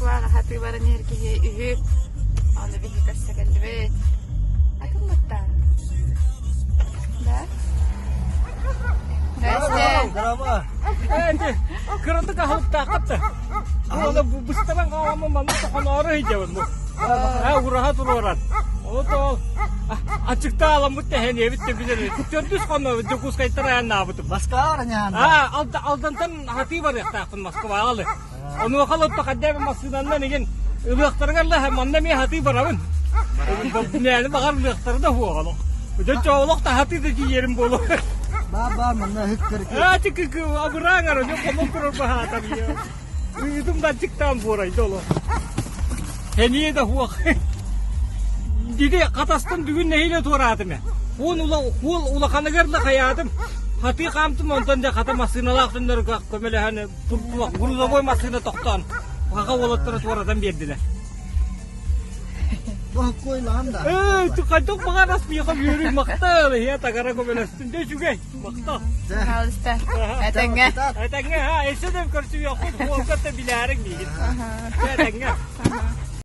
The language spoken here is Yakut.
Москваҕа хатыы баран иһэр киһи үһү. Аны биһи көрсө кэллибит. Атын баттаа. Да? Здрасте. Кыратык аһылыктааххыт да. Уола быстаран хааман манна тохоноору сылдьабын бу. Ураһа туруоран. Ол то аччыктааламмыт тэһэниэбит да билэр. Төрдүс хонно Дьокуускайтан айаннаабытым. Москваҕа баран Аа, Алдантан хатыы барыахтаахпын Москваҕа ылы. Онуоха лотто хайдах массыынаннан игин ылыахтарыгар да манна эмиэ хатыы барабын. Нээни баҕар ылыахтара да суоҕа. Дьэ чоолох да хатыы да тиийэрим буолуо. Баа-баа манна ыһыктар. Аа, тикки абырааҥар, дьэ хомон турар баһаатар. Ыытым да аччыктаан буорайда олох. Сэниэ да суох. Диди хатастан бүгүн нэһиилэ туораатым ээ. Хуон ула хуол улаханыгар да хайаатым. Хатыы хаамтым онтон дьэ хата массыыналаах дьоннорго көмөлөһөн грузовой массыына тохтоон хаха уолаттара туоратан биэрдилэр. Боккуйлаан да. Ээ, хайдах баҕарас миэхэ үөрүү махтал, иһэ тагара көмөлөстүн. Дьэ үчүгэй, махтал. Пожалуйста. Этэҥҥэ. Этэҥҥэ, ха, өссө да көрсүөхпүт, уолга да билээриҥ миигин. Этэҥҥэ.